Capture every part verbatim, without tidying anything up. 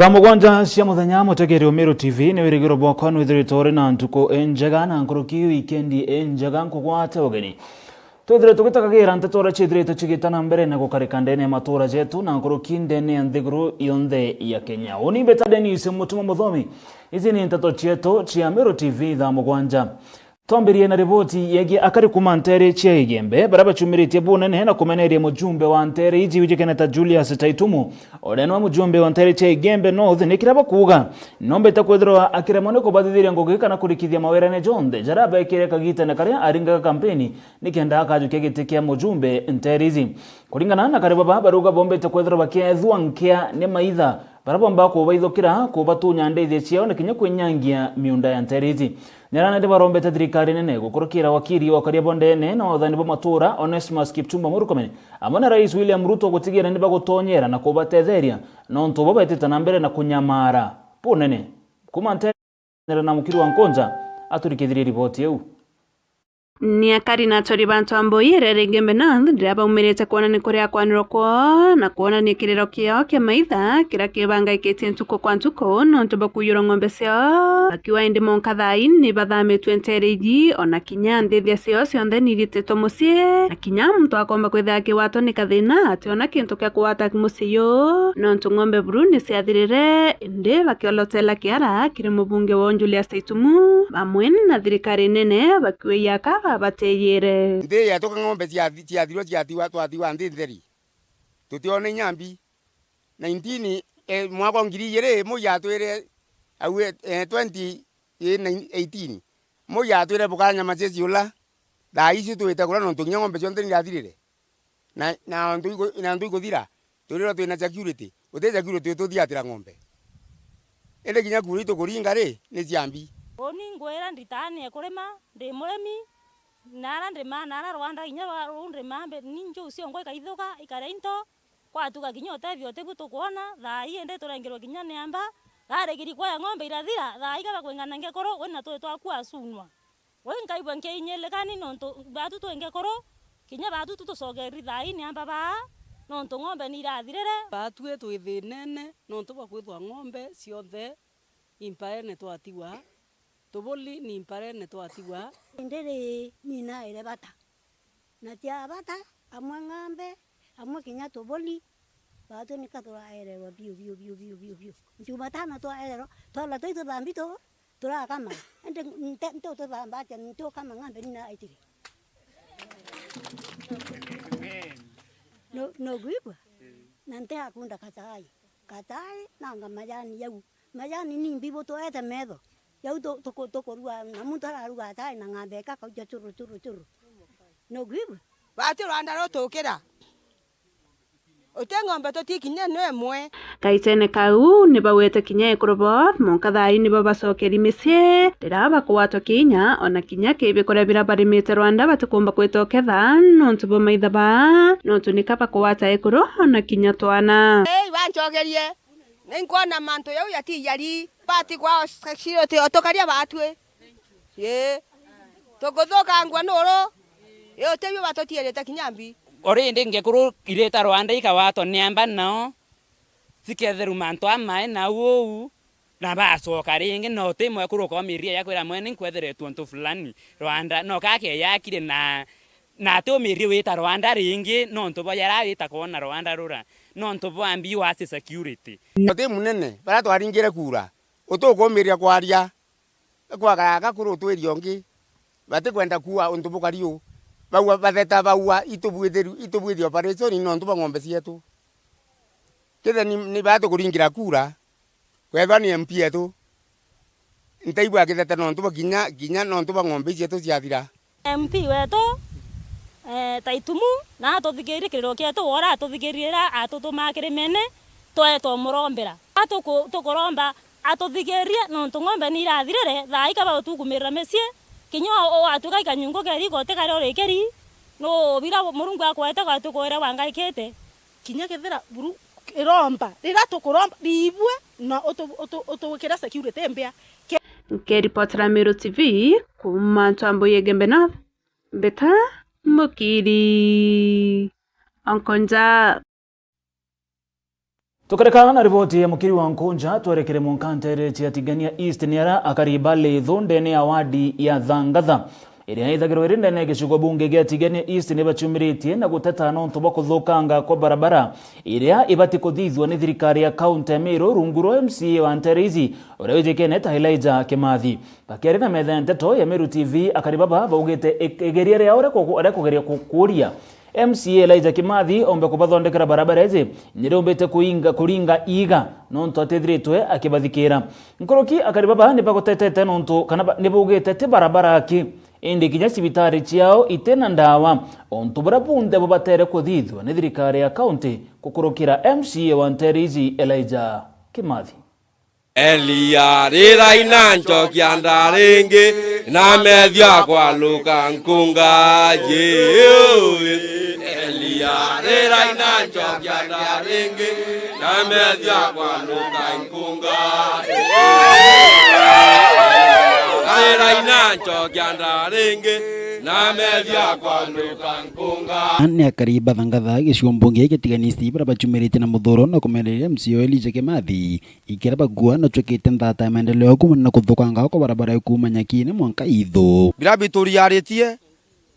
Thaa mugwanja cia muthenya, mutegeri wa Meru T V, ni wirigiro bwakwa nwithiritwe uri na ntuku injega na nkuruki wikendi injega. Nkugwate ugeni. Twithire tugitagagira nteto uria ciithirite cigita na mbere na gukarika ndene ya matura jetu na nkuruki ndene ya nthiguru yonthe ya Kenya. Uni mbeta Dennis Mutuma Muthomi. Ici ni nteto cietu cia Meru T V thaa mugwanja. Twambirie na riboti yegie akari kuuma nteere cia Igembe, baria bacumiritie bunene na kumeneria mujumbe wa nteere iji wijikene ta Julius Taitumu. Uria niwe mujumbe wa nteere cia Igembe North, ni kiria bakuuga, nombete kwithirwa akiremwa ni kubathithiria ngugi kana kurikithia mawirane jonthe jaria abekire kagitene karia aringaga kampeni nikenda akajukia giti kia mujumbe nteere iji. Kuringana na kari baba, baruga bombete kwithirwa bakiethwa nkia ni maitha baria bomba kubaithukira, kubatunya ndithia ciao na kinya kwinyangia miunda ya nteere iji. Nyaranedi barombete thirikari nene gukurukira wakiri wa karia bo ndene na wathani bwa matura Onesmus Kipchumba Murkomen amwe na Rais William Ruto gutigira ni bagutonyera na kubatetheria nontu bo betite na mbere na kunyamara bunene. Kuuma nteere na mukiri wa Nkunja aturikithirie riboti iu. Ni akari na aturi ba Ntwambui iria ringi Mbenath riria baumirite kwonania kuria kwanirwa kwoo na kwonania kiriro kiao kia maitha kiria kibangaikitie ntuku kwa ntuku nontu bwa kuiyurwa ng'ombe ciao. Bakiuga indi monka thaa ii ni bathamitue nteere iji, ona kinya ndithia ciao cionthe ni irititwe mucii, na kinya muntu akomba kwithira akigwatwa ni kathina ationa kintu kia kugwata mucii yu, nontu ng'ombe buru ni ciathirire, indi bakiolotela kiara kiri mubunge wao Julius Taitumu, bamwe na thirikari nene bakiuga aka babateyire. Nthi yetu ka ng'ombe ciathi-, ciathirwa ciathiwa, twathiwa nthi ntheri. Tutiona inya mbi. Nineteen, eh, mwaka wa ngiri igiri, Moi atwire, au, eh, twenty eighteen. Moi atwire bukara nyama cia ciula. Thaa ici twite kuria nontu kinya ng'ombe cionthe ni irathirire. Na, na ntu iku-, na ntu ikuthira, twirwa twina security. Uti security ututhiatira ng'ombe. Indi kinya kura itukuringa ri, ni cia mbi. Uni ngwira nditaania kurima, ndi murimi, na ara ndima, na ara rwanda kinya rwa-, ruu ndima, mbe-, ni njuu ciongwa ikaithuka, ikaria into, kwatuga kinya utethio utibu tukwona, thaa ii indi turengerwe kinya ni amba, rarigiri kwaya ng'ombe irathira, thaa ii kaba kwingana ngekuru, wi na tui twaku acunwa. Wi nkaigua nkiinyilikani nontu baatu twi ngekuru, kinya baatu tu tucokeri thaa ii ni amba baa, nontu ng'ombe ni irathirire. Baatui twi thiinene nontu bwa kwithwa ng'ombe cionthe impaene twatigwa, tubuli ni impaene twatigwa. Indi ri ni naire bata, na tia bata, amwe ng'ambe, amwe kinya tubuli, baatu nika turaererwa biu, biu, biu, biu, biu, biu. Jumatano twaererwa, twala twi tuthambi tu, turakama. Indi nte, nte ututhamba atia, nti ukama ng'ambe ni naitire. No, no gwigua? Na nti akunda katai. Katai, nanga majani yau. Majani ni mbibu tuete metho. Yau tu-, tuku-, tukurua, na muntu araruga atai na ng'ambe ika kauja churu, churu, churu. No gwigua? Bati rwanda rutukira. Uti ng'ombe tuti kinya no imwe. Kaitene kau, ni bagwete kinya ekuru bo, monka thaa ii nibo bacokeri micii, riria bakugwatwa kinya, ona kinya ki bikuria biria barimite rwanda batikumba kwita uketha, nontu bwa maitha baa, nontu nika bakugwata ekuru, ona kinya twana. Ei, bancokerie. Ni nkwona mantu jau jatijari, bati kwao security o tukaria baatui. Ii. Tukuthukangua nuru? Ii, utibio batutiirite kinya mbi. O rindi ngekuru irita rwanda ikawatwa ni amba nao, ciketheru mantu a mai na uu, na bacoka ringi, na uti mwekuru ukaumiria ya kwira mwene, nkwetheretwe untu fulani. Rwanda, no kake yakire na, na ati umirie wita rwanda ringi, nontu bwa yara wita kwona rwanda rura, nontu bwa mbi wasi security. Uti munene, baria twaringire kura, utukumiria kwaria. Kwagaya gakuru utwiria ungi, batikwenda kuua untu bukari uu. Baua batheta, baua itubwithiru-, itubwithia operation nontu bwa ng'ombe cietu. Kethira ni, ni baa tukuringira kura, kwethwa ni M P etu, ntaigua akitheta nontu bwa kinya, kinya nontu bwa ng'ombe icietu ciathira. M P wetu, eh, Taitumu, na atuthikirie kiriro kietu, wora atuthikirie ira atutumaa kiri mene, tweetwa umurombera. A tuku-, tukuromba atuthikirie, nontu ng'ombe ni irathirire, thaa ii kaba utukumirira micii, kinya u-, ugatuika ikanyungu keri igoti karia urikiri, nu bira Murungu akwete gwatukuire wangaikite. Kinya kethira buru iromba, riria tukuromba, riibue na utu-, utu-, utugwikira security mbia. Ke- Nkiripotera Meru T V kuuma Ntwambui Igembe North, Mbeta Mukiri. Onkonja. Tukareka na riboti ya Mukiri wa Nkunja, twerekere mwanka nteere cia Tigania East, ni aria akari ba Lithu ndene ya wadi ya Thangatha, iria ithagirwa iri ndene ya gicigo bunge gia Tigania East, ni baciumiritie na guteta nontu bwa kuthukanga kwa barabara iria ibati kuthithua ni thirikari ya kaunti ya Meru rungu rwa M C A wa nteere ici, uria wijikene ta Elijah Kimathi. Bakiaria na metha ya nteto ya Meru T V, akari baba baugite ig-, igeria riao ria ku-, ria kugeria ku-, kuuria M C A Elijah Kimathi ombe kubathondekera barabara iji, ni riumbite kuinga, kuringa iiga, nontu atithiritwe akibathikira. Nkuruki akari baba ni bagutetete nontu kana ba-, ni baugite ti barabara aki, indi kinya cibitari ciao iti na ndawa, untu buria bunthe bubatere kuthithua ni thirikari ya kaunti gukurukira M C A wa nteere iji Elijah Kimathi. Elia, rira ina ncokia nda ringi, na methia kwaluka nkunga. Jiu, Elia, rira ina ncokia nda ringi, na methia kwaluka nkunga. Rira ina ncokia nda ringi, na methia kwaluka nkunga. Ni akari ba Thangatha gicigo mbunge gia Tigania East baria baciumiritie na muthuro na kumereria M C A Elijah Kimathi. Ikira bagua na twikite nthata ya maendeleo kumana na kuthukanga kwa barabara ya kuuma Nyakine mwanka Ithu. Biria bituriaritie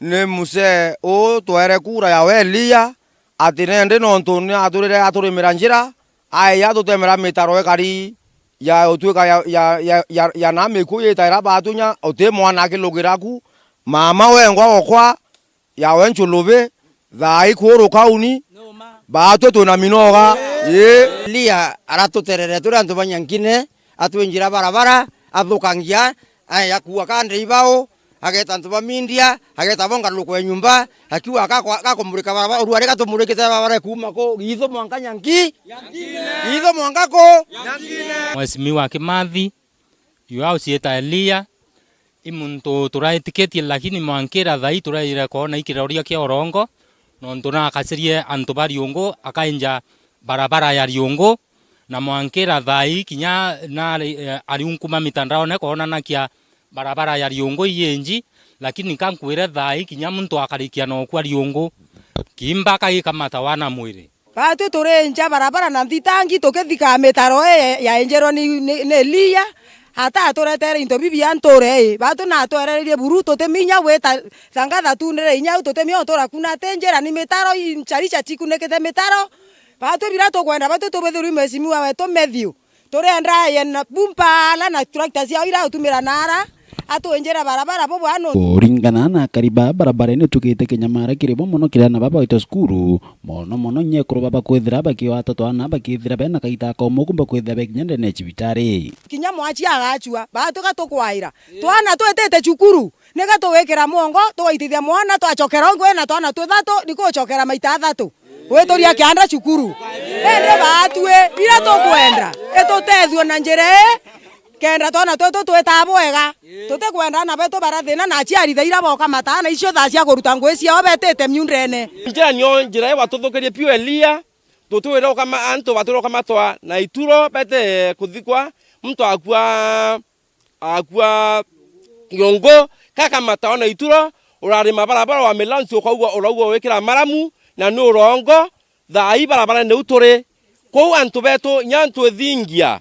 ni mzee uu twaere kura ya Elia, ati nendi nontu ni aturire aturimira njira, aeja atutemera mitaro ikari ya utwika ya, ya, ya, ya, ya na miku yitaira batunya uti mwana akilugira ku, mama wengwa okwa, yawe Nchulubi, thaai kuru kauni, baatwe twina minoga. Ii. Elia aratuterere turi antu ba Nyankine, atwinjira barabara, athukangia, aeja kuua kande ibao, ageta antu ba media, ageta bo ngarurukwe nyumba, akiuga gakwa-, gakumurika barabara, uruari gatumurikite barabara kuuma ku Githu mwanka Nyanki-, Githu mwanka ku? Mheshimiwa Kimathi, You house yeta Elia, i muntu turaitikitie, lakini mwankira thaai turaire koona i kiroria kia urongo, nontu naakacirie antu ba Riungu, akaenja barabara ya Riungu, na mwankira thaai kinya nari, eh, ariunkuma mitandaone koonanakia barabara ya Riungu iyenji, lakini ka nkwire thaai kinya muntu akarikia nokua Riungu, kiimba kaikamata wana mwiri. Baatwi turi nja barabara na nthitangi tukithika mitaro ii yaenjerwe ni, ni, ni Elia, ata aturetere into bibia nture ii. Baatwi na atwerererie buru tutiminya gwita Thangatha tunire inya au tutiminya utura kuna ati njira ni mitaro i ncharicha chikunikite mitaro. Baatwi bira tukwenda baatwi tubithirwe mheshimiwa wetu Matthew. Turienda aye na bumper ala na tractor ciao ira utumira na ara, atwinjire barabara bubwanu. Kuringana na akari ba barabara ino tukite kinyamara kiri bo mono kiri ana baba baitwa cukuru, mono mono nyekuru baba kwithira bakiwata twana bakithira bena kaita komo kumba kwithira bekinya ndene ya cibitari. Kinya mwachi agachua, batuka tukwaira. Twana twitite cukuru, Niga tugwikira mwongo, tugaitithia mwana, twachokera ungi na twana tuthatu, nikuchokera maita athatu. Gwituria kianda cukuru. Indi baatwi, ira tukwenda, itutethue na njira ii, kenda twana twetu twitaa bwega. Tutikwenda ana betu barathina na aciari thaa ira boka mataa na icio thaa cia kuruta ngui ciao betite miundene. Njira nio njira ii watuthukirie piu Elia, tutwire ukama-, antu batwire ukamatwa na ituro bete kuthikwa, muntu akua akua Riungu, kakamata ona ituro, urarima barabara wa milansi ukaugua, uraugua wikira maramu, na ni urongo, thaai barabara niu turi. Kwou antu betu, nya antu ithingia,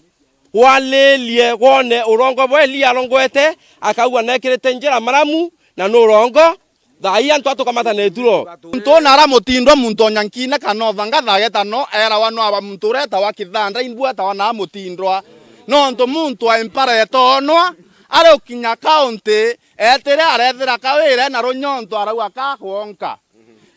walilie wone urongo bwa Elia arongwete, akaugua nekirite njira maramu, na ni urongo, Thaai antu atukamata na ituro. Muntu una aramutindwa muntu o Nyankine kana o Thangatha ageta no, eerawa no aba muntu ureetawa Kithanda, imbu eetawa na amutindwa. Nontu muntu a Impara etoonwa, ari ukinya kaunti, eetire areethira kawire na runyonto arauga ka kwonka.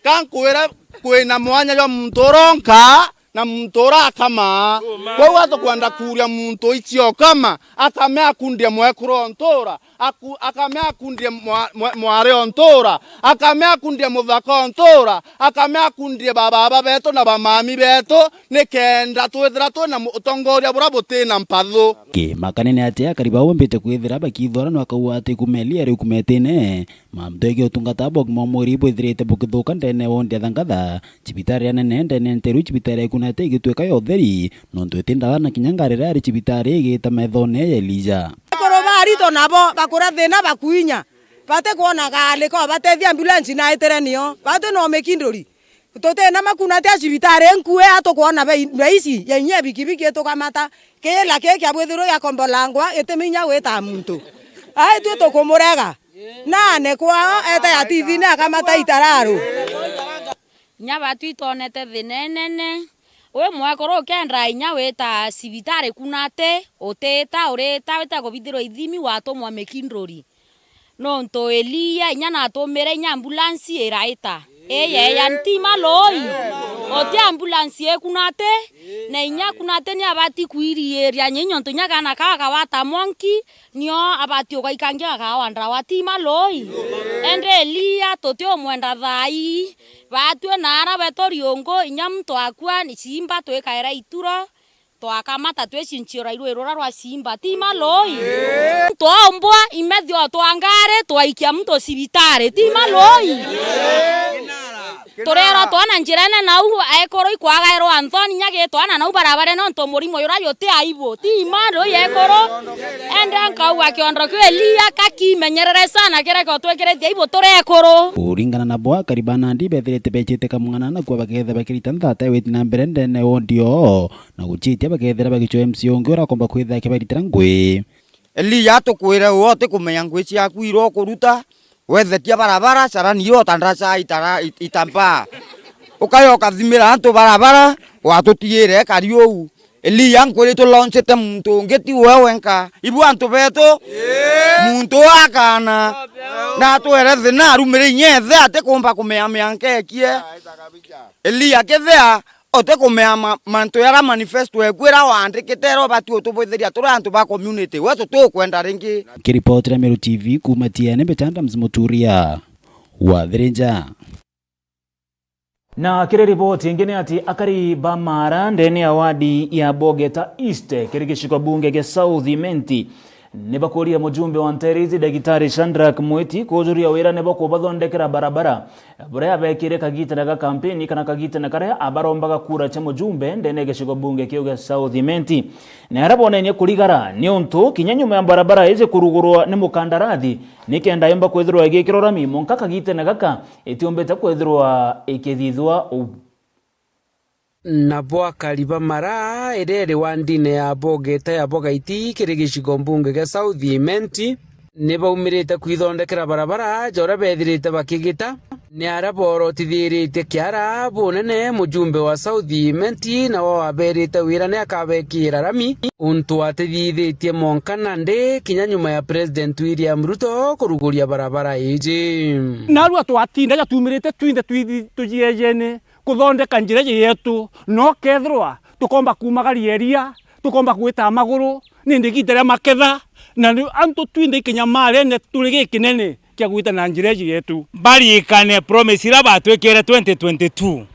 Ka nkwire kwina mwanya jwa muntu uronka, na muntu urakamaa. Kwou atukwenda kuuria muntu icio ukama, akame akundie mwekuru o ntuura, aku-, akame akundie mwa-, mwa-, mwari o ntuura, akame akundie muthaka o ntuura, akame akundie bababa betu na bamami betu, nikenda twithira twina mu-, utongoria buria butina mpathu. Kimakania ni ati akari bau bambite kwithira bakithuranwa akauga ati kuma Elia ari ukumetine, Mantu jegie utungata bwa ugima wa mwiri bwithirite bukithuka ndene ya wondi ya Thangatha, cibitari ya nene ndene ya Nteru, cibitari ya Ikunete igituika ya utheri, nontu iti ndawa na kinya ngari iria yari cibitari igita methone ya Elija. Akuru ba Arito nabo bakura thina bakuinya, batikwona gaari ka ubatethia, ambulance naitire nio, bati no mikinduri. Tutina makuna tia cibitari nkue, atukwona bei, bei ici, ya inya bikibiki itukamata. Kila kii kia bwithirwe giakombolangwa, gitiminya gwita muntu. Ai, twi tukumurega. Nane kwao, ete ya T V-ini akamata itararu. Inya batwi itonete thina inene. Wi mwekuru ukenda inya wita cibitari kunati, utita, urita, wite kubithirwa ithimi, watumwa Mikinduri. Nontu Elia inya natumire inya ambulance iraita. Ii yeya, nti maloi. Uti ambulance ikunati, na inya kunati ni abati kwiriiria, nyi nontu inya kana kaa kawata monki, nio abati ugaikangia gakawa ndawa, ti maloi. Ende Elia tuti umwenda thaa ii. Batue na ara beto riungu, inya muntu akua ni ciimba twikaira ituro, twakamata twicinchiura irui rura rwa ciimba, ti maloi. Twaumbwa imethio twa ngari, twaikia muntu cibitari, ti maloi. Turerwa twana njirene nau, ekuru ikwagairwa nthoni, inya gitwana nau barabara, nontu murimo jura juti aibu, ti maloi ekuru. Ende nkauga kiondo kiu Elia kakimenyerere sana, kireke utwikiritie aibu turi ekuru. Kuringana nabo, akari ba Nandi bethirite becite kamwana na kuo baketha bakirita nthata ya witi na mbere ndene wondi oo, na gucitia bakethira bagicwa M C A ungi urakomba kwithira akibaritira ngui. Elia, tukwire uu utikumenya ngui ciaku iria ukuruta, wethetia barabara, carani iria utandraca itara-, it-, itambaa. Ukaja ukathimira antu barabara, watutiire ekari uu. Elia, nkwiri tulaunchite muntu ungi, ti we wenka. Ibu antu betu, muntu uu akana. Na atwere thina arumire inya ethe atikumba kumeamea nkekie. Elia, kethia utikumea ma-, mantu jaria manifesto eku iria waandikite iria ubati utubwithiria turi antu ba community, we tutiukwenda ringi. Nkiripotera Meru T V kuuma Tiene, mbeta Adams Muturia wa Thirinja. Na kiri riboti ingi ni ati akari ba Maara ndene ya wadi ya Bogeta East kiri gicigo bunge gia South Imenti ni bakurire mujumbe wa Ntereji Dagitari Shadrack Mwiti kujuria wira ni bo kubathondekera barabara buria abekire kagitene ga kampeni kana kagitene karia abarombaga kura cia mujumbe ndene ya gicigo bunge kiu gia South Imenti. Ni aria bonenie kurigara niuntu kinya nyuma ya barabara iji kurugurwa ni mukandarathi nikenda yumba kwithirwa igikirwa rami, mwanka kagitene gaka itiumbite kwithirwa ikithithua uu. Nabo akari ba Maara, iria iri wandine ya Bogeta ya Bogaiti kiri gicigo mbunge gia South Imenti, ni baumirite kwithondekera barabara ja uria bethirite bakigita. Ni aria boorotithiritie kiara bunene mujumbe wa South Imenti, nawe waberite wira ni akabekira rami, untu atithithitie mwanka nandi kinya nyuma ya President William Ruto kuruguria barabara iji. Narua twatinda ja tuumirite twinthe twithi-, tujiejene kuthondeka njira iji yetu, no kethirwa tukomba kuumagaria iria, tukomba gwita maguru, nindi igiita ria maketha, na ni antu twinthe ikinyamarene turi gikinene kia gwita na njira iji yetu. Barikane promise iria batwikire twenty twenty-two.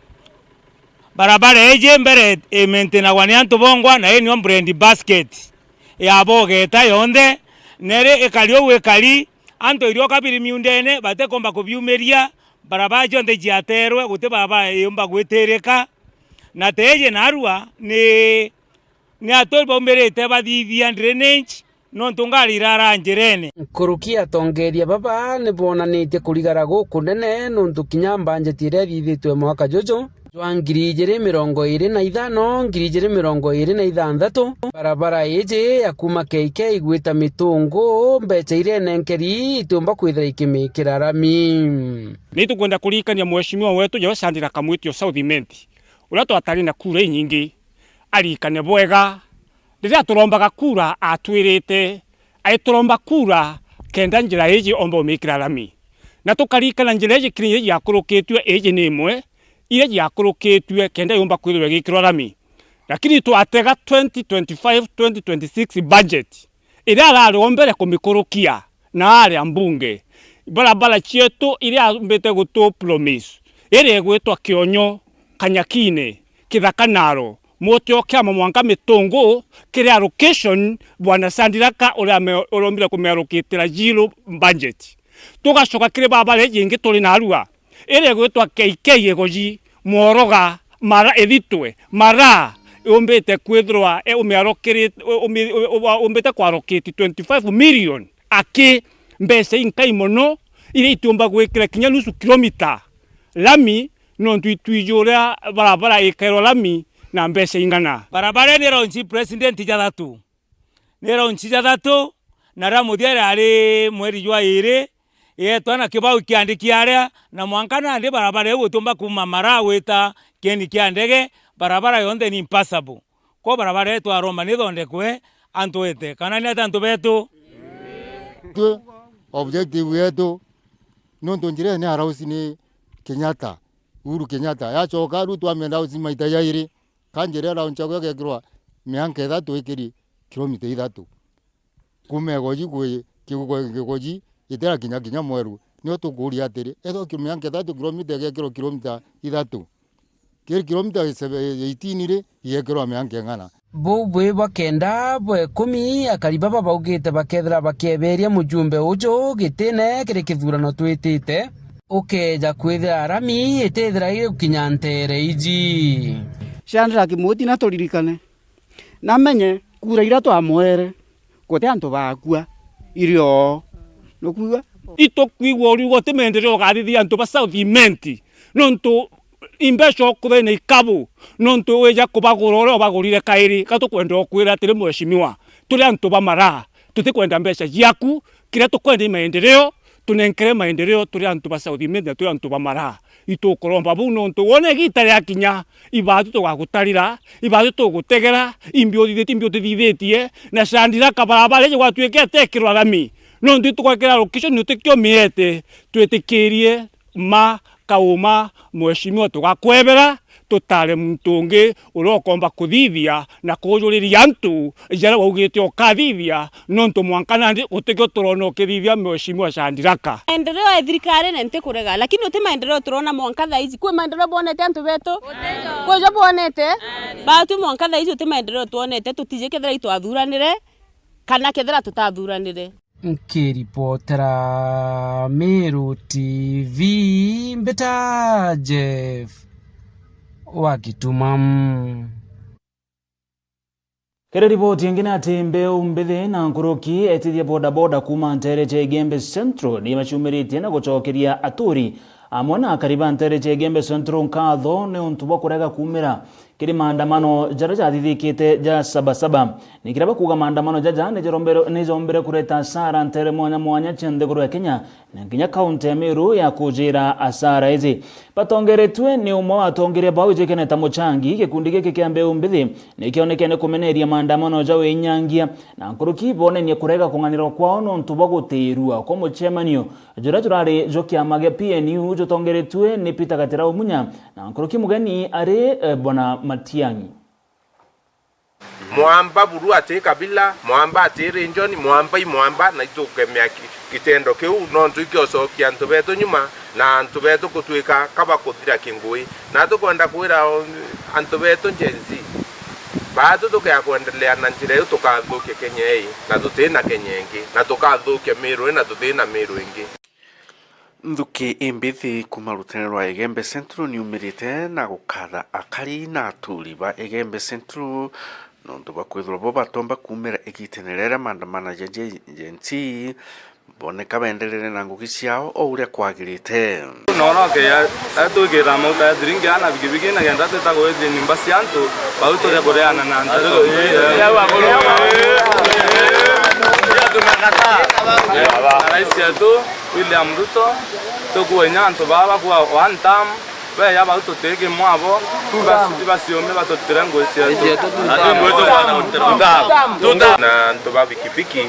Barabara iji mbere imaintainagwa ni antu bongwa, na ii nio bread basket ya Bogeta yonthe, na iri ikari uu ikari, antu irioka biri miundene batikomba kubiumiria, barabara cionthe ciaterwe, guti barabara iumba gwitirika, na teeji narua ni, ni aturi baumirite bathithia drainage, nontu ngari irara njirene. Nkuruki atongeria baba ni bonanitie kurigara gukunene nontu kinya mbanjeti iria ithithitwe mwaka juju jwa ngiri ijiri mirongo iri na ithano, ngiri ijiri mirongo iri na ithanthatu, barabara iji ya kuuma K K gwita Mitungu, mbeca iria enenkeri itiumba kwithira ikimikira rami. Ni tukwenda kuririkania mheshimiwa wetu Joe Sandira Kamwiti o South Imenti, uria twatari na kura inyingi, aririkane bwega. Riria turombaga kura atwirite, aituromba kura kenda njira iji omba umikira rami. Na tukaririkana njira iji kiri iria ciakurukitue, iji ni imwe iria ciakurukitue kenda yumba kwithirwa igikirwa rami. Lakini twatega twenty twenty-five, twenty twenty-six budget, iria arari o mbere kumikurukia na aria mbunge, barabara cietu iria ambite gutu promise, iria igwitwa Kionyo, Kanyakine, Kithaka Naro, Mwote o Kiama mwanka Mitungu, kiri allocation Bwana Sandiraka uria ame-, urombire kumiarukitira zero budget. Tugacoka kiri barabara iji ingi turi narua, iria igwitwa K K Igoji, Mworoga, Mara ithitwe, Mara, yumbite kwithirwa, e, umiarukiri-, umi-, u-, u-, umbite kwarukiti twenty-five million aki, mbeca inkai mono, iria itiumba gwikira kinya nusu kilomita rami, Nontu itwiji uria barabara ikairwa lami na mbeca ing'ana. Barabara ni raunci president jathatu. Ni raunci jathatu, na ria muthia riari mweri jwa iri, ietwa na kibau kiandiki aria, na mwanka nandi barabara iu utiumba kuuma Maraa gwita kieni kia ndege, barabara yonthe ni impassable. Ko barabara yetu ya Roma nithondekwe, antu ete, kana ni ati antu betu? Twi objective yetu, nontu njira ene arausi ni Kenyatta, Uhuru Kenyatta. Yacoka riu twamenda ausi maita jairi, ka njira ira nchagwe gekirwa mianka ithatu ikiri kilomita ithatu. Kuuma Igoji kwi Kigo-, Kigoji itira kinya kinya Mweru. Nio tukuuria atiri, ethwa ki-, mianka ithatu kilomita igekirwa kilomita ithatu. Kiri kilomita seve-, eighteen ri, igekirwa mianka ing'ana? Buu bwi bwa kenda bwa ikumi, akari baba baugite bakethira bakieberia mujumbe uju gitine kiri kithurano twitite. Ukeeja kwithira rami itithira igukinya nteere iji. Shandra Kimuti na turirikane. Na menye, kura iria twamwere, guti antu bakua, iri oo. Nukwigua? Itukwigua uriuga uti maendeleo ugathithia antu ba South Imenti, nontu imbeca ukuthina ikabu, nontu wija kubagura uria ubagurire kairi, ka tukwenda ukwira atiri, mheshimiwa, turi antu ba Maraa, tutikwenda mbeca ciaku, kiria tukwenda i maendeleo, tunenkere maendeleo turi antu ba South Imenti na turi antu ba Maraa. Itukuromba buu nontu wona igiita riakinya, ibaatu tugagutarira, ibaatu tugutegera, imbi uthithitie, imbi utithithitie, na Shandira kabarabara iji gwatuike atekirwa rami. Nontu itugwikira location utikio miete, twitikirie ma kauma, mheshimiwa, tugakwebera, tutare muntu ungi uria ukomba kuthithia na kujuriria antu jaria waugite ukathithia, nontu mwanka nandi gutikio turona ukithithia mheshimiwa Shandiraka. Maendeleo ya thirikari ni ntikurega, lakini uti maendeleo turona mwanka thaiji. Kwi maendeleo bwonete antu betu? Kwi jo bwonete? Batu mwanka thaiji uti maendeleo twonete, tutiji kethira itwathuranire kana kethira tutathuranire. Nkiripotera Meru T V, mbita Jeff wa Gituma. Kiri riboti ingi ni ati mbeu mbithi na nkuruki etithia bodaboda kuuma nteere cia Igembe Central ni bacumiritie na gucokeria aturi amwe na akari ba nteere cia Igembe Central nkatho ni untu bwa kurega kuumira kiri maandamano jaria jathithikite ja Sabasaba. Ni kiria bakuuga maandamano jaja ni jarombere-, ni jombere kureta asara nteere mwanya mwanya cia nthiguru ya Kenya, na nginya kaunti ya Meru ya kujira asara iji. Batongeretue ni umwe wa atongeria bau iji Keneta Muchangi, gikundi giki kia mbeu mbithi ni kionekene kumeneria maandamano ja winyangia, na nkuruki bonenie kurega kung'anirwa kwao nontu bwa gutiirua kwa mucemanio juria jurari jwa kiama gia P N U jutongeretue ni Peter Gatirau Munya, na nkuruki mugeni ari, eh, Bwana Matiang'i. Mwamba buru ati kabila, mwamba ati region, mwamba i mwamba, na itukemea ki-, kitendo kiu, nontu ikiocokia antu betu nyuma, na antu betu gutuika kaba kuthira kingui. Na tukwenda kwira o-, antu betu Gen Z, baatu tukea kwendelea na njira iu, tukathukia Kenya ii, na tutina Kenya ingi, na tukathukia Meru ii, na tutina Meru ingi. Nthuki imbithi kuuma rutene rwa Igembe Central niumirite na gukatha akari na aturi ba Igembe Central nontu bwa kwithirwa bo batomba kuumira igitene riria maandamano ja Gen-, Gen Z boneka benderere na ngugi ciao o uria kwagirite. Nono keya, twikira mauta ya thiringi ana bigibigi na kenda twita gwithia nyumba cia antu, bau turia kureana na antu. Tumekataa. Na rais yetu William Ruto, tukuwa inya antu baa bakuwa one term, beya bau tutikimwabo, ibas-, ibasiume batutire ngui cietu. Na antu ba bikibiki,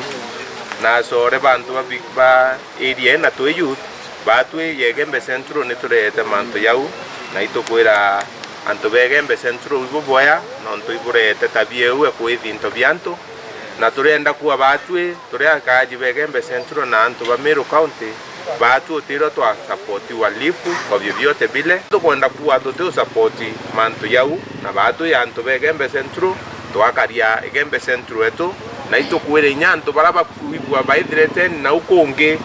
na acore ba antu ba bi-, ba area ii na twi youth, baatwi ya Igembe Central niturehete mantu jau, na itukwira antu ba Igembe Central ibuboya, nontu iburehete tabia iu ya kwithi into bia antu, na turienda kuwa baatwi, turi akaji ba Igembe Central na antu ba Meru County, baatwi utiirwa twa support wa lipu kwa vyovyote vile. Tukwenda kuwa tuti u support mantu jau, na baatwi antu ba Igembe Central, twakaria Igembe Central yetu, na itukwira inya antu bara bakwigua baithirete nau kungi,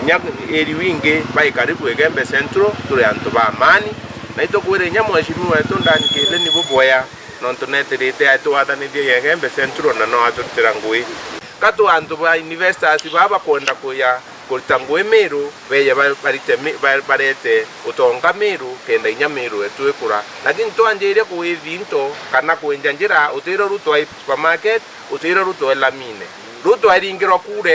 inya area ingi bai karibu Igembe Central, turi antu ba amani, na itukwira inya mheshimiwa wetu Dan Kihika ni buboya, nontu netirite atwathanithia Igembe Central na no aturutira ngui. Ka tu antu ba investors baa bakwenda kuya Kurita ngui Miru, beje ba-, barite mi-, ba-, barete utonga Miru, kenda inya Miru yetu ikura. Lakini twanjiria kuwithi into kana kwenja njira, utiro Ruto ai supermarket, utiro Ruto ai lamine. Ruto aringirwa kura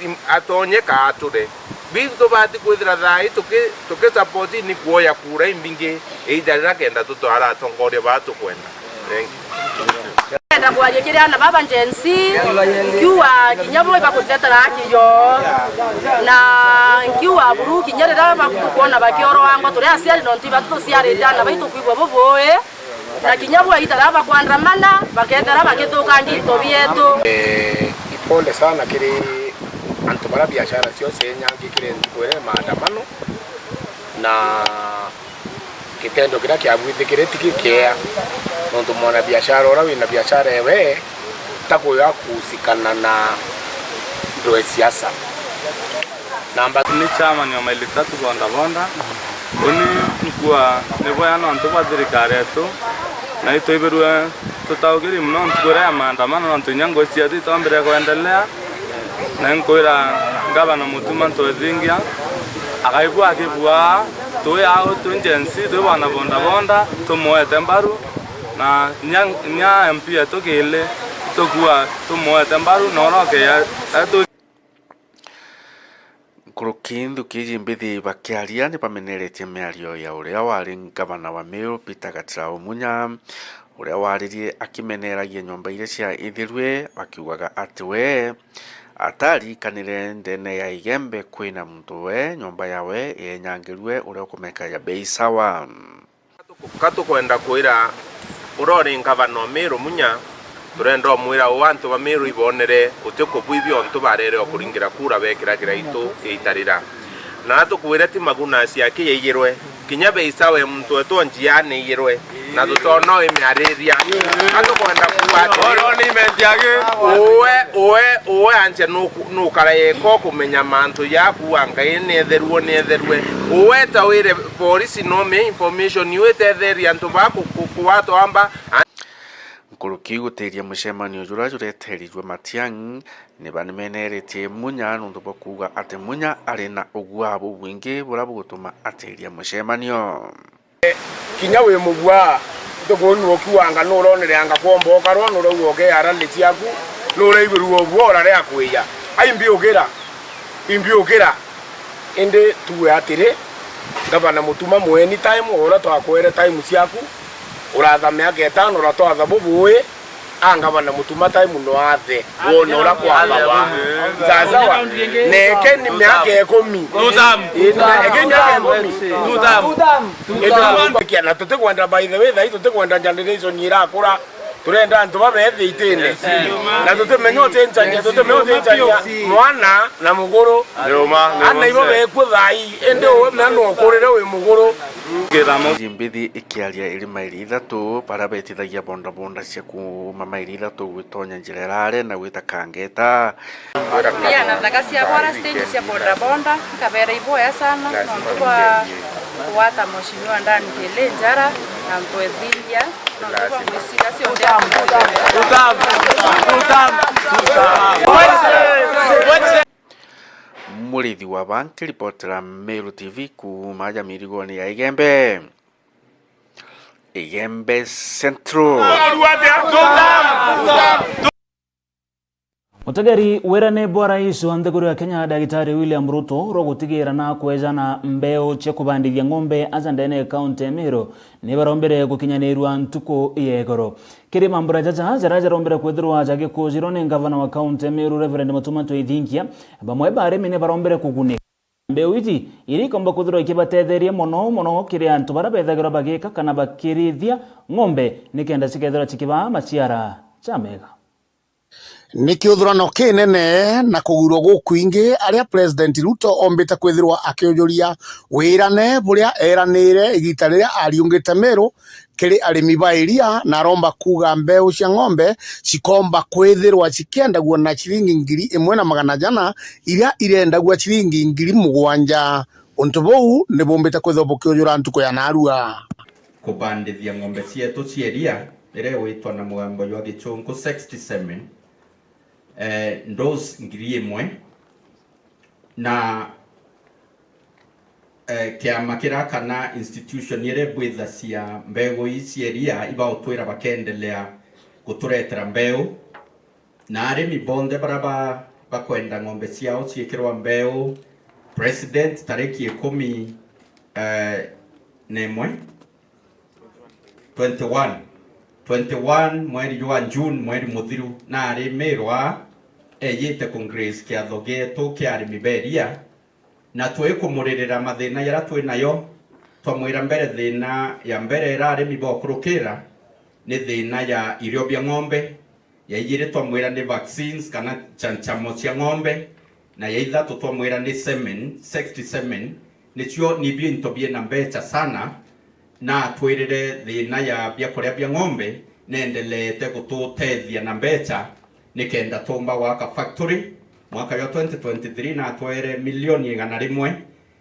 im-, atonye ka ature. Biu tubati kwithira thaa ii tuki-, tukisupport ni kuoya kura imbingi iita riria kenda tutwara atongoria baa tukwenda. Thank you. Ndenda kwaria kiri ana baba Gen Z, nkiuga kinya bo ibakutethera haki yo. Na nkiuga buru kinya riria bakuona bakioroangwa, turi aciari nontu ibatu tuciarite ana baitu kwigua bubui. Na kinya bwa itara bakwandamana, bakethira bakithukangia into bietu. Eh, ipole sana kiri antu bara biashara cio cienyangi kiri ntuku iria maandamano, na gitendo kiria kiabwithikire ti gikiea, nontu mwana biashara uria wina biashara ewe takuya kuhusikana na ndu e siasa. Namba ni chairman wa Maili Tatu Boda Boda. Uni nkua ni bwea nontu bwa thirikari yetu, na itwibirue tutaukiri mono ntuku iria ya maandamano, nontu inya ngui cietu itombire kwendelea. Na nkwira Ngavana Mutuma Ntwethingia akaigua akibua, twi au, twi Gen Z, twi bana boda boda, tumuete mbaru, na nya, nya M P yetu Kili tukua tumuete mbaru, na uroke ya, etu. Nkuruki nthuki iji mbithi bakiaria ni bameneretie miario ya uria wari ngavana wa Meru Peter Gatirau Munya, uria waririe akimeneragia nyomba iria cia ithirue, akiugaga ati we atarikanire ndene ya Igembe kwina muntu we nyomba yawe yenyangirue uria ukumeka ya bei sawa. Ka tukwenda kwira uria uri ngavana o Meru Munya, turenda umwira uu antu ba Meru ibonere uti kubwithia untu barere o kuringira kura bekiragira itu iita rira. Na atukwire ti Maguna aciaki yaigirwe, kinya bei sawa e muntu wetu o njiani igirwe, na tutona uimiariria. Ka tukwenda kuuga ati uwe, uwe, uwe anje nuku-, nukara yeko kumenya mantu jaku a Ngai ni etheru, ni etherue. Uwe ta wire polisi no me information iu itetheria antu ba ku-, ku-, kuwatwamba. Nkuruki gutiria mucemanio juria jureterirwe Matiang'i, ni banimeneretie Munya nontu bwa kuuga ati Munya ari na ugwaa bubwingi buria bugutuma atiria mucemanio. Kinya wi mugwaa, ntuku uu nuukiwanga nuronere anga kwomba ukarwa, nurauga ukeya rally ciaku, nuraigwirua ugwaa urarea kwiya. Ai mbiukira, imbiukira. Indi tuwe atiri, Ngavana Mutuma mwe anytime, o uria twakwere time ciaku, urathame aketano, uratwatha bubui, a Ngavana Mutuma time no athe, wone uria kwathawa. Sasawa? Neke ni miaka ikumi. Ii, neke ni miaka ikumi. Indi na tutikwenda, by the way, thai tutikwenda generation irakura. Turenda antu babethi itine. Na tutimenya utinchania, tutimenya utinchania mwana na muguru. Ni uma, ni uma. Ana ibo bekua thai, indi uwe mea nukurire wi muguru. Iji mbithi ikiaria iri maili ithatu, baria betithagia bodaboda cia kuuma maili ithatu gwitonya njira irare na gwita Kangeta. Pia na thaka cia bora stage cia bodaboda, nkabera iboya sana, nontu bwa kugwata Mheshimiwa Dan Kili njara, na Ntwethingia, nontu bwa ngwiciria cionthe. Murithi wa Banki, ripotera Meru T V kuuma aja mirigoni ya Igembe. Igembe Central. Mutegeri wirane bwa rais wa nthiguru ya Kenya, Dagitari William Ruto, rwa gutigira na kwejana mbeu cia kubandithia ng'ombe aja ndene ya kaunti ya Meru ni barombire gukinyanirua ntuku ya igoro. Kiri mambura jaja jaria jarombire kwithirwa jagikujirwa ni ngavana wa kaunti ya Meru, Reverend Mutuma Ntwethingia, bamwe ba arimi ni barombire kugunika. Mbeu iji iria ikomba kwithirwa ikibatetheria mono mono kiri antu baria bethagirwa bagika kana bakirithia ng'ombe nikenda cikethirwa cikibaa maciara jamega. Ni kiuthurano kinene na kugwirwa gukwingi aria President Ruto ombite kwithirwa akiujuria wirane buria eranire igita riria ariungite Meru kiri arimi ba iria, na aromba kuuga mbeu cia ng'ombe cikomba kwithirwa cikiendagua na ciringi ngiri imwe na magana jana, iria irendagua ciringi ngiri mugwanja. Untu buu ni bumbite kwithirwa bukiujura ntuku ya narua. Kubandithia ng'ombe cietu cia iria, iria igwitwa na mugambo jwa gichunku sexty semen, eh, dose ngiri imwe. Na, eh, kiama kiria kana institution iria ibwithacia mbegu ii cia iria ibautwira bakeendelea guturetera mbeu. Na arimi bonthe baria ba-, bakwenda ng'ombe ciao ciikirwa mbeu, President, tariki ikumi, eh, na imwe, twenty-one, twenty-one mweri jwa June, mweri muthiru, na arimirwa eeyite ku grace kiatho gietu kia arimi ba iria, na twikumuririra mathina jaria twi nayo. Twamwira mbere, thina ya mbere iria arimi baukurukira ni thina ya irio bia ng'ombe, ya ijiri twamwira ni vaccines kana chanchamo cia ng'ombe, na ya ithatu twamwira ni semen, sexed semen, nicio nibio into biina mbecha sana, na atwirire thina ya biakuria bia ng'ombe neendeleete gututethia na mbecha nikenda tuumba gwaka factory. Mwaka jwa twenty twenty-three natwaire milioni igana rimwe,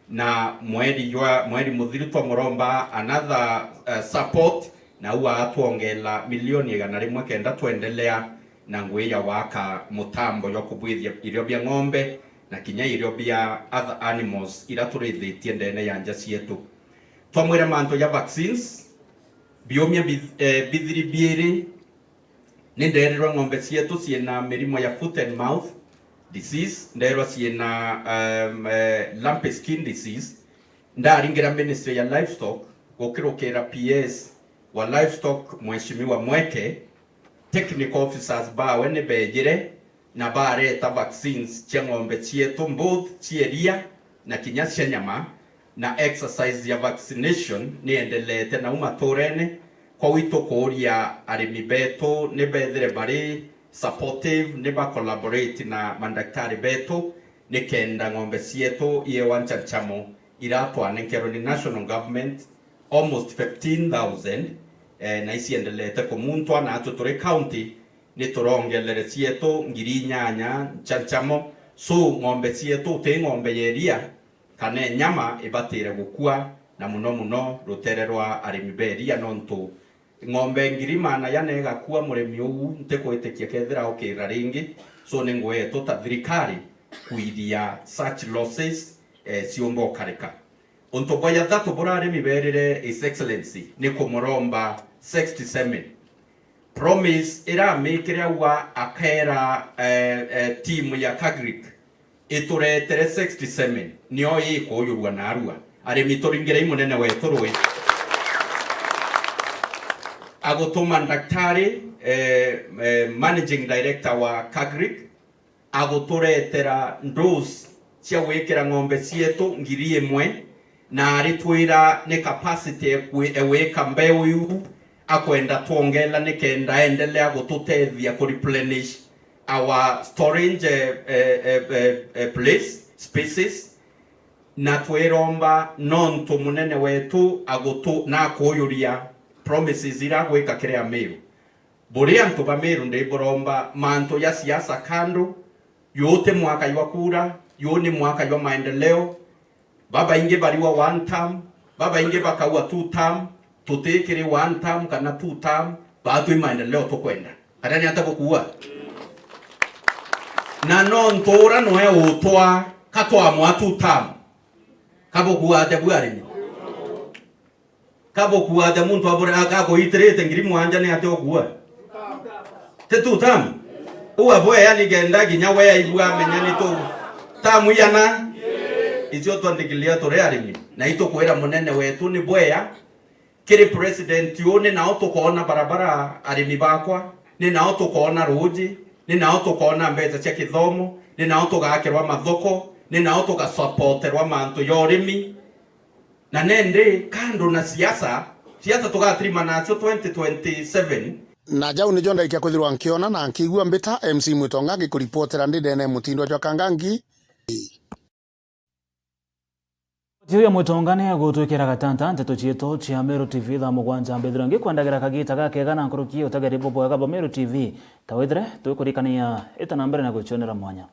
na mweri jwa, mweri muthiru twamuromba another, eh, support, na uu atwongela milioni igana rimwe kenda twendelea na ngui ya gwaka mutambo jwa kubwithia irio bia ng'ombe na kinya irio bia other animals ira turithitie ndene ya nja cietu. Twamwira mantu ja vaccines, biumia bi-, eh, bithiri biiri ni ndeerirwe ng'ombe cietu ciina mirimo ya foot and mouth disease, ndeerwa ciina, um, eh, lumpy skin disease. Ndaringira Ministry ya Livestock, gukirukira P S wa Livestock, Mheshimiwa Mweke, technical officers bawe ni beejire na bareeta vaccines cia ng'ombe cietu, both cia iria na kinya cia nyama, na exercise ya vaccination ni endeleete nau matuurene. Kwou itukuuria arimi beetu ni beethire bari supportive, ni ba collaborate na mandaktari beetu, nikenda ng'ombe cietu iewa nchanchamo ira twanenkerwe ni national government, almost fifteen thousand, eh, na iciendeleete kumuntwa, na atu turi county ni turongelere cietu ngiri inyanya nchanchamo. So, ng'ombe cietu, uti ng'ombe ya iria kana nyama ibatire gukua, na muno muno rutere rwa arimi ba iria, nontu ng'ombe ngiri maana jana igakua, murimi uu ntikwitikia kethira aukira ringi. So, ni ngui yetu ta thirikari kwiria such losses, eh, ciumba ukarika. Untu bwa jathatu buria arimi beerire His Excellency ni kumuromba sexed semen. Promise ira amikire aua akeera, eh, eh, team ya Kagric ituretere sexed semen, nio ikuujurua naarua. Arimi, turingirei munene wetu rui. Agutuma ndaktari, eh, eh, managing director wa Kagric, aguturetera dose cia gwikira ng'ombe cietu ngiri imwe, na aritwira ni capacity ekwi-, egwika mbeu iu akwenda twongela nikenda endelea gututethia ku replenish our storage, eh, eh, eh, eh, eh, place, spaces, na twiromba nontu munene wetu agutu-, na akuujuria promises ira agwika kiri Amiru. Buri antu ba Meru ndiburomba mantu ja siasa kando, juu ti mwaka jwa kura, juu ni mwaka jwa maendeleo. Babaingi bariwa one term, babaingi bakaua two term, tutikiri one term kana two term, baatwi maendeleo tukwenda. Kana ni ata bukua? Na nontu ura nwe utwa, ka twamwa two term. Ka bukua atia bua arimi? Ka bukua atia muntu abure-, a-, akuitirite ngiri mwanja ni atia ukua? Ti two term? Uu abwea nikenda kinya we aigua amenya ni tu term igana? Icio twa declare turi arimi. Na itukwira munene wetu ni bwea, kiri president uu ni nao tukoona barabara arimi bakwa, ni nao tukoona ruuji, ni nao tukoona mbeca cia kithomo, ni nao tugakirwa mathoko, ni nao tugasapoterwa mantu ja urimi. Na nendi, kando na siasa, siasa tugatirimana nacio twenty twenty-seven. Na jau nijo ndaikia kwithirwa nkiona na nkiigua mbita M C Mwitonga ngikuripotera ndi ndene mutindwa jwa Kangangi. Ti uyu Mwitonga ni agutwikira gatanta nteto cietu cia Meru T V thaa mugwanja mbithira ngikwendagira kagita gakega na nkuruki utegeri bubwega bwa Meru T V. Ta withire twikurikania ita na mbere na gucionera mwanya.